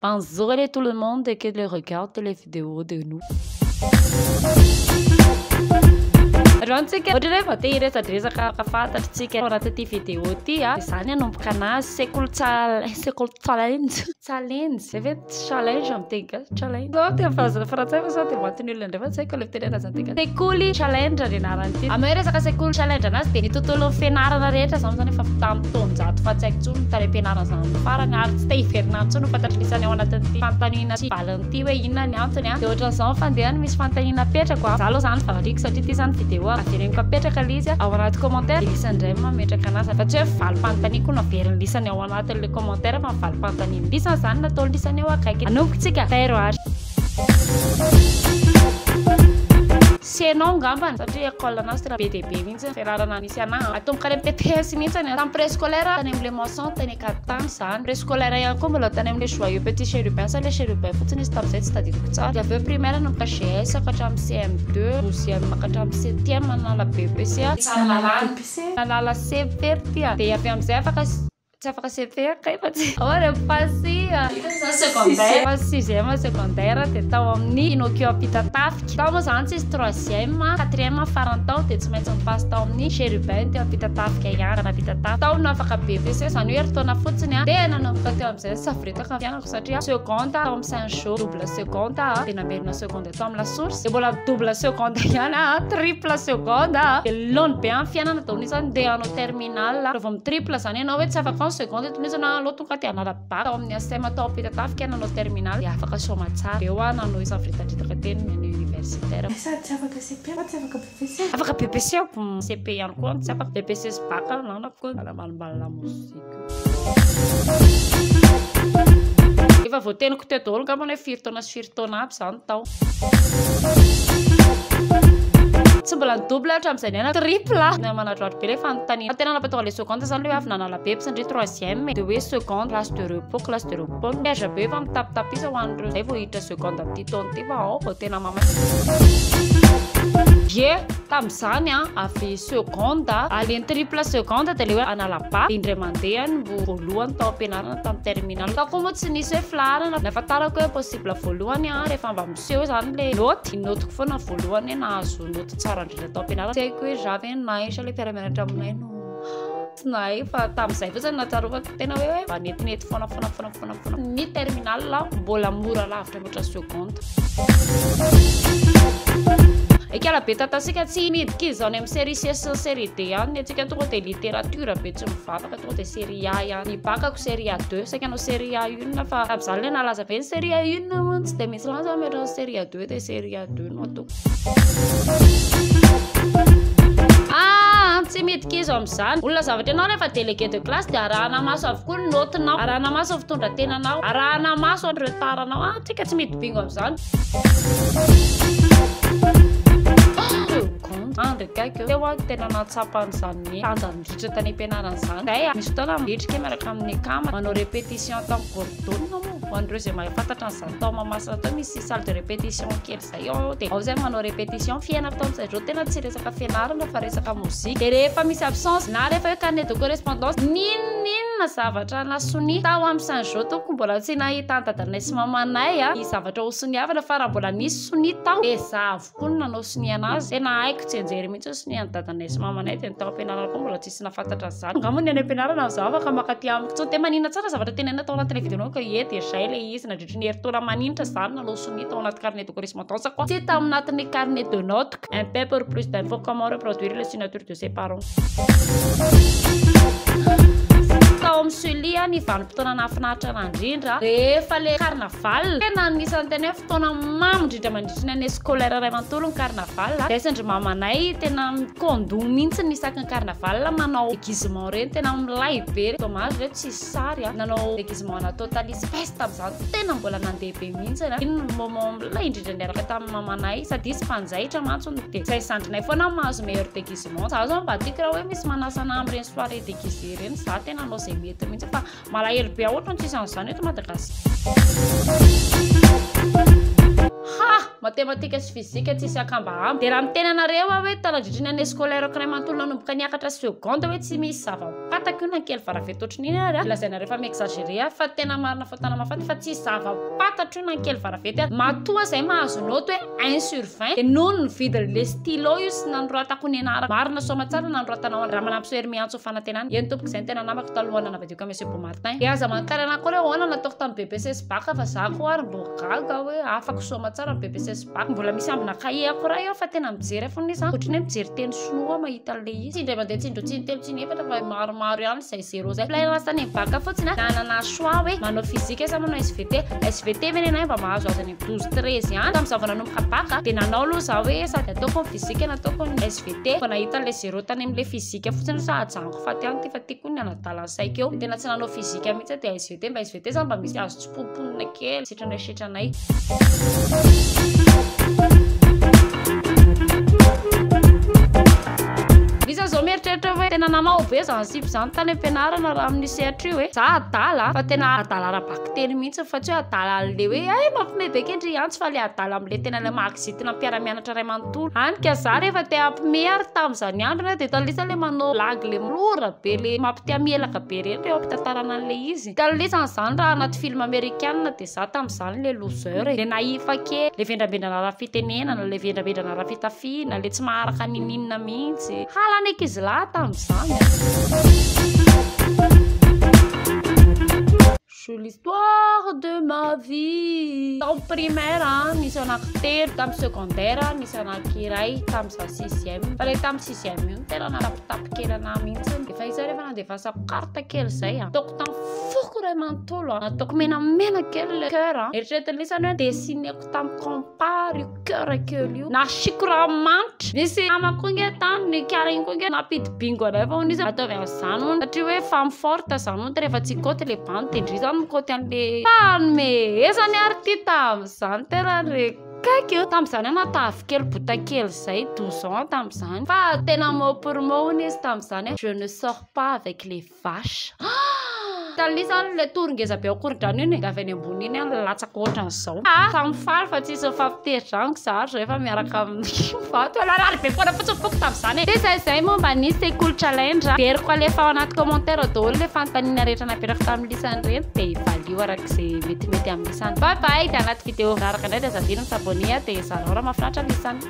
Bonjour allez tout le monde qui le regarde les vidéos de nous. Androany tsika ohatran'ny hoe vao te hiresadresaka fantatritsika ao anatin'ity vidéo ity a. Izany hanomboka anazy sekoly sekoly challenge challenge zay ve challenge amin'ny teny gasy challenge. Zao teny frantsay fa sao dia matin'ny olona indray fa tsy haiko ilay fitenenana azy amin'ny teny gasy. Sekoly challenge ny anaran'ity. Amin'ny hoe resaka sekoly challenge anazy dia ny tontolon'ny fianarana rehetra izany izany efa tamin'ny taonjato faha tsy haiko intsony ny tany am-pianarana izany farany ary tsy te hiverina any intsony ho fantatry ny isany ao anatin'ity fanontaniana sy valiny ity hoe inona ny antony a. Dia ohatran'izao ny fandehany, misy fanontaniana apetrako a. Za aloha izany variako satria ity izany vidéo a. Avereniko apetraka ilay izy ao anaty commentaire dia lisany indray no mametraka anazy fa tsy hoe valim-panontaniako no averin'ny lisany ao anatin'ilay commentaire fa ny valim-panontanian'ny lisany izany no ataon'ny lisany eo akaiky. Anomboka tsika. Tairo ary. Sy enao angambany satria école anazy tena be dia be mihitsy ny fianarana nisy anahy. Atomboka any amin'ny TPS mihitsy any. Tamin'ny préscolaire tany amin'ilay Moisson tany Ankaditany izany. Préscolaire ihany koa mbola tany amin'ilay Joyeux Petit Chérubin sa ilay Chérubin fotsiny izy tamin'izay tsy tadidiko tsara. Dia avy eo primaire nanomboka GS ka hatramin'ny CM2, douzième ka hatramin'ny septième nanala BEPC. Tsaralalàna. Nanala CP ry ty a. Dia avy amin'izay afaka. Tsy afaka CP kay fa tsy ahoana pasy secondaire pasy sixième secondaire dia tao amin'ny Pinocchio Ampitatafika tao moa zany tsisy troisième quatrième farany tao dia tsy maintsy mipasy tao amin'ny Chérubin teo Ampitatafika ihany Ampitatafika tao no afaka BEPC zany hoe herintaona fotsiny a dia nanomboka teo amin'izay nisavoritaka ny fiainako satria seconde tao amin'ny Saint Jo double seconde dia namerina seconde tao amin'ny La Source dia mbola double seconde ihany a triple seconde dia laony be amin'ny fiainana daholo izany dia hanao terminale Raha vao mi-triple izany ianao hoe tsy afaka en seconde eto mihitsy ianao, aleo tonga dia hanala bac tao amin'ny ACM tao Ampitatafika nanao terminale dia afaka soamatsara. Avy eo aho nanao isavoritadritaka teny ny universitaire. Sady tsy afaka CP fa tsy afaka BEPC. Afaka BEPC aho, CP ihany koa tsy afaka. BEPC sy bac ananako koa manambalombalona mozika. Efa voateniko teo daholo angambany hoe firy taona sy firy taona aby izany tao. Tsy mbola ny double hatramin'izay niainako, triple. Manadrohadro be ilay fanontaniana. Tena nampatonga ilay seconde izany ilay hoe avy nanala bebs ndry troisième e. Dia hoe seconde, classe de repos, classe de repos. Piège be fa mitapitapisa ho an'ireo izay vao hiditra seconde amin'ity taona ity fa ao vao tena mamay. Ie, tamin'izany an, avy seconde, aleny triple seconde dia ilay hoe hanala bac, dia indray mandeha no voalohany tao am-pianarana tamin'ny terminale. Tao koa moa tsy nisy hoe filaharana, nahafantarako hoe possible voalohany an, rehefa mba miseho izany ilay naoty, ny naotiko foana voalohany hoe nahazo naoty tsara indrindra tao am-pianarana. Tsy haiko hoe za ve no nahay sa ilay mpiara-mianatra aminay no tsy nahay fa tamin'izay fotsiny nahatsiarovako tena hoe mba netinety foana foana foana foana foana. Ny terminale mbola mora lavitra mihoatra seconde. Ikala be tatasika tsy midika izy any amin'ny série C sy série D any ny antsika tonga dia littérature be tsy mivavaka tonga dia série A ihany. Ny bac-ko série A 2 saika hanao série A 1 fa tamin'izany ilay nalaza be ny série A 1 hono tsy dia misy lanja mihoatra ny série A 2 dia série A 2 no ataoko. Ah, tsy midika izy amin'izany. Olona zavatra ianao rehefa délégué de classe dia arahana maso avokoa ny note-nao, arahana maso ny fitondran-tenanao, arahana maso ny retard-nao. Ah, tsika tsy midi-bingo amin'izany. Seconde, andry gaigy. Teo aho tena nahatsapa an'izany tanjany ritra tany am-pianarana izany. Zay misy fotoana mitrika miaraka amin'ny akama manao répétition tamin'ny Gordon moa. Ho an'ireo izay mahafantatra an'izany tao Mahamasina tao misy salle de répétition kely izay ao dia ao izay manao répétition. Fiainako tamin'izay andro tena tsy resaka fianarana fa resaka mozika. Dia rehefa misy absence na rehefa hoe carnet de correspondance n'inon'inona zavatra nasonia tao amin'ny Saint Jo tompoko mbola tsy nahita an'i dadanay sy mamanay ny zavatra ho soniavana fa raha mbola nisy sonia tao dia za avokoa no nanao sonia anazy. Tena haiko tsianjery mihitsy ny sonian'i dadanay sy mamanay dia ny tao am-pianarana koa mbola tsisy nahafantatra an'izany. Angamba ny any am-pianarana amin'izao afaka mankaty amiko intsony. Dia maninona tsara zavatra tenenina tao anatin'ilay vidéo-nao ka ie dia izay ilay izy nandritry ny herintaona maninitra za no nanao sonia tao anaty carnet de correspondance-ko tsy tao anatin'ny carnet de notes-ko. MP pour plus d'infos comment reproduire les signatures de ses parents. Tao amin'ny Sully ny vanim-potoana nahafinaritra anah indrindra rehefa le carnaval. Tena anisan'ny tena hoe fotoana mamy indrindra mandritry ny année scolaire iray manontolo ny carnaval. Zahay sy ndry mamanay tena mikondon mihitsy ny isaky ny carnaval manao déguisement ireny tena milay be. Dommage hoe tsisy sary a. Nanao déguisement ana Totalis Space tamin'izany tena mbola nandeha be mihitsy. Iny no moment milay indrindra niaraka tamin'ny mamanay sady izy mpanjaitra mantsy hono dia izay zandrinay foana mahazo meilleur déguisement. Za zao mba tiako raha hoe misy manasa anah amin'ireny soirée déguisée ireny za tena hanao izay mety mihitsy fa malahelo be aho ohatran'ny tsisy an'izany eto Madagasikara. Ha! Matematika sy fizika tsisy akambahamba. Dia raha miteny anareo aho hoe nandritry ny année scolaire-ko iray manontolo nanomboka niakatra seconde hoe tsy misy zava-patako io na kely varavety ohatran'iny ary a, lazainareo fa mi-exagérer aho fa tena marina fotana mahafaty fa tsisy zava-patatro io na kely varavety ary. Matoa zay mahazo note hoe 1 sur 20 dia noho ny vidin'le stylo io sy nanoratako ny anarako marina soamatsara nanoratanao an'i Ramanampisoa Herimiantso Fanantenana. Eny tompoko izay no tena namako talohan'ny nanambadiako an'i Monsieur Beaumartin. Dia aza manontany anah koa hoe ahoana nataoko tamin'ny BEPC sy Bac fa za koa ary mbo gaga hoe afaka soamatsara ny BEPC sy Bac. Mbola misy ambina cahier ako iray ao fa tena mijery aho foana izy an. Ohatran'ny hoe mijery teny sinoa aho mahita an'ilay izy. Tsy indray mandeha, tsy indroa, tsy intelo, tsy inefatra fa maromaro ihany izay zéro izay. Ilay lasa any amin'ny Bac fotsiny an, nanana choix hoe manao physique sa manao SVT. SVT ve nenay mba mahazo azy any amin'ny 12, 13 ihany. Tamin'izaho vao nanomboka Bac dia nanao aloha izaho hoe sady ataoko ny physique no ataoko ny SVT. Vao nahita an'ilay zéro tany amin'ilay physique fotsiny aho sa ajanoko faty ihany ity fa tiako ny hanadala ny saiko eo. Dia tena tsy nanao physique mihitsy aho dia SVT. Mba SVT izany mba misy azo tsimponimponina kely, sitranay sitranay. Misy an'izao mieritreritra hoe tena nanao be izany sipa izany tany am-pianarana raha amin'io sehatra io e. Za adala fa tena adala ara-bakiteny mihitsy fa tsy hoe adala an'le hoe hay mampime be kendry antso fa le adala amin'le tena le mahakizitina mpiara-mianatra iray manontolo. Hany ka za rehefa te hampime ary tamin'izany andro anie dia taloha le manao blague le mora be le mampite mielaka be ireny reo ampitantarana an'le izy. Taloha izany raha anaty film amerikana dia za tamin'izany le loser e, le naïf kely, le vendrambendrana ara-pitenenana, le vendrambendrana ara-fitafiana, le tsy maharaka n'ininona mihitsy. Halan'ny ankizilahy tamin'izany a. C'est l'histoire de ma vie. Tamin'ny primaire nisy anankitelo, tamin'ny secondaire nisy anankiray, tamin'izaho sixième. Fa le tamin'ny sixième io no tena natapitapy kely anahy mihitsy. Efa izay rehefa nandefasako carte kely izay a. Ataoko tamin'ny foko iray manontolo a. Nataoko menamena kely le cœur a. Eritreretin'ny lisany hoe dessineko tamin'ny compas io cœur kely io. Nasiako ranomanitra. Nisy namako koa nge tany, ny kara iny koa nge nampidi bingo anay fa hono izy ataovy an'izany hono. Satria hoe femme forte izany hono rehefa tsy hikaoty le bandy dia ndry izany mikaoty an'le fanomezany ary ity tamin'izany tena re kaiky io. Tamin'izany aho natavy kely bota kely izay, 12 ans tamin'izany. Fa tena mot pour mot hono izy tamin'izany hoe je ne sors pas avec les vaches. Hitan'la izany ilay tour ngeza be ao Ankorondrano iny e, avy any ambony iny aho nilatsaka ohatran'izao. Ah, samy faly fa tsisy mifampitery amiko za ry rehefa miaraka amin'ny vato. Narary be foana fotsiny foko tamin'izany e. Dia izay izay momba ny sekoly challenge. Averiko alefa ao anaty commentaire daholo ilay fanontaniana rehetra napetrako tamin'ny lisany ireny dia valio araka izay metimety amin'ny lisany. Bye bye, dia anaty vidéo manaraka indray dia aza adino mi-s'abonner dia zarao raha mahafinaritra ny lisany.